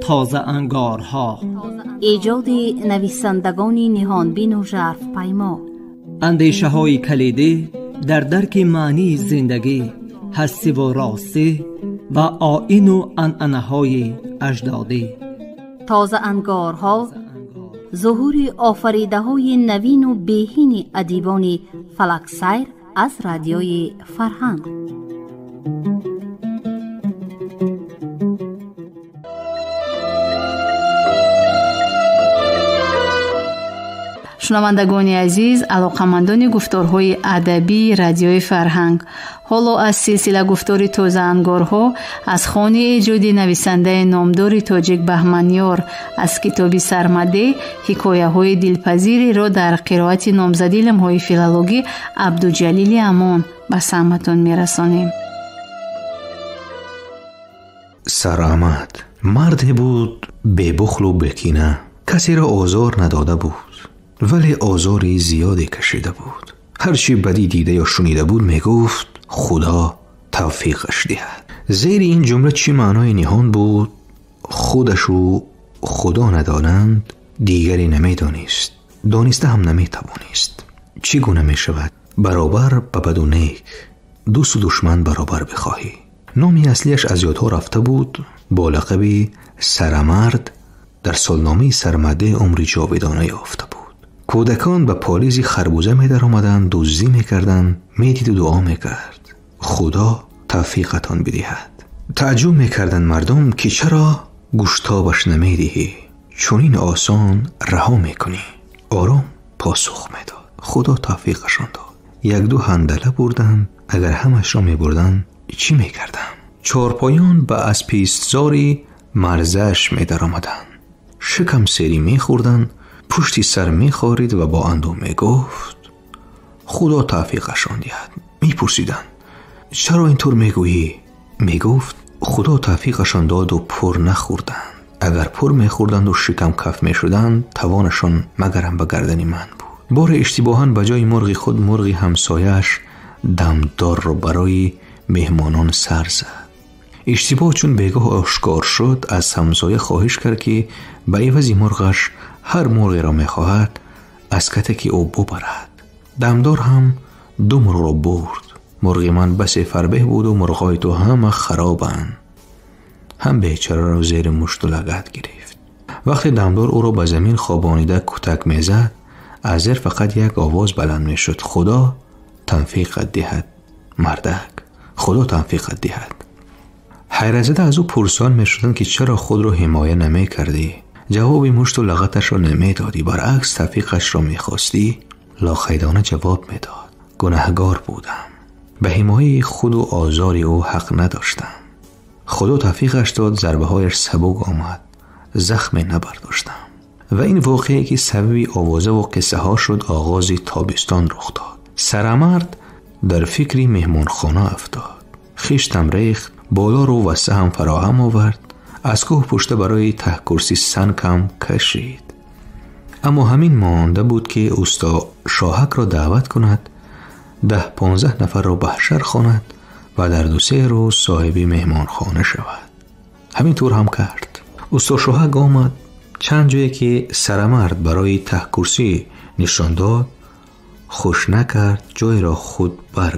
Тозаангорҳо, эҷоди нависандагони ниҳонбину жарфпаймо, андешаҳои калидӣ дар дарки маънии зиндагӣ, ҳастиву ростӣ ва оину анъанаҳои аҷдодӣ. Тозаангорҳо зуҳури офаридаҳои навину беҳини адибони фалаксайр аз Радиои Фарҳанг. Шунавандагони азиз, алоқамандони гуфторҳои адабии Радиои Фарҳанг, ҳоло аз силсила гуфтори тозаангорҳо аз хони эҷоди нависандаи номдори тоҷик Баҳманёр аз китоби Сармаде ҳикояҳои дилпазиреро дар қироати номзади илмҳои филологӣ Абдуҷалили Амон ба самъатон мерасонем. Сарамад марде буд бебухлу бекина, касеро озор надода буд, вале озори зиёде кашида буд. Ҳарчи бадӣ дида ё шунида буд, мегуфт худо тавфиқаш диҳад. Зери ин ҷумла чӣ маънои ниҳон буд, худашу худо надонанд, дигаре намедонист, дониста ҳам наметавонист. Чӣ гуна мешавад баробар ба баду нек, дӯсту душман баробар бихоҳӣ? Номи аслиаш аз ёдҳо рафта буд. Бо лақаби Сарамард дар солномаи Сармаде умри ҷовидона ёфта буд. Кӯдакон ба полизи харбуза медаромаданд, дуздӣ мекарданд, медиду дуо мекард: худо тавфиқатон бидиҳад. Таъҷуб мекарданд мардум, ки чаро гӯштобаш намедиҳӣ, чунин осон раҳо мекунӣ. Ором посух медод: худо тавфиқашон дод. Якду ҳандала бурданд, агар ҳамашро мебурданд чӣ мекардам? Чорпоён ба аспистзори марзаш медаромаданд, шикам серӣ мехӯрданд, пушти сар мехорид ва бо андӯ мегуфт: худо тавфиқашон диҳад. Мепурсиданд: чаро ин тур мегӯӣ? Мегуфт: худо тавфиқашон доду пур нахӯрданд. Агар пур мехӯрданду шикам каф мешуданд, тавонашон магарам ба гардани ман буд. Боре иштибоҳан ба ҷои мурғи худ мурғи ҳамсояаш дамдорро барои меҳмонон сар зад. Иштибоҳ чун бегоҳ ошкор шуд, аз ҳамсоя хоҳиш кард, ки ба ивази мурғаш ҳар мурғеро мехоҳад аз катаки ӯ бубарад. Дамдор ҳам ду мурғро бурд. Мурғи ман басе фарбеҳ буду мурғҳои ту ҳама харобанд. Ҳам бечораро зери мушту лагат гирифт. Вақте дамдор ӯро ба замин хобонида кӯтак мезад, аз зер фақат як овоз баланд мешуд: худо тавфиқат диҳад, мардак, худо тавфиқат диҳад. Ҳайратзада аз ӯ пурсон мешуданд, ки чаро худро ҳимоя намекардӣ, ҷавоби мушту лағаташро намедодӣ, баръакс тавфиқашро мехостӣ? Лоқайдона ҷавоб медод: гунаҳгор будам, ба ҳимояи худу озори ӯ ҳақ надоштам. Худо тавфиқаш дод, зарбаҳояш сабук омад, захме набардоштам. Ва ин воқеае ки сабаби овозаву қиссаҳо шуд, оғози тобистон рух дод. Сарамард дар фикри меҳмонхона афтод. Хиштам рехт, болору васса ҳам фароҳам овард, аз кӯҳ пушта барои таҳкурсӣ санг ҳам кашид. Аммо ҳамин монда буд, ки усто Шоҳакро даъват кунад, 10-15 нафарро баҳшар хонад ва дар 2-3 рӯз соҳиби меҳмонхона шавад. Ҳамин тур ҳам кард. Усто Шоҳак омад, чанд ҷое ки Сарамард барои таҳкурсӣ нишон дод, хуш накард, ҷойро худ барг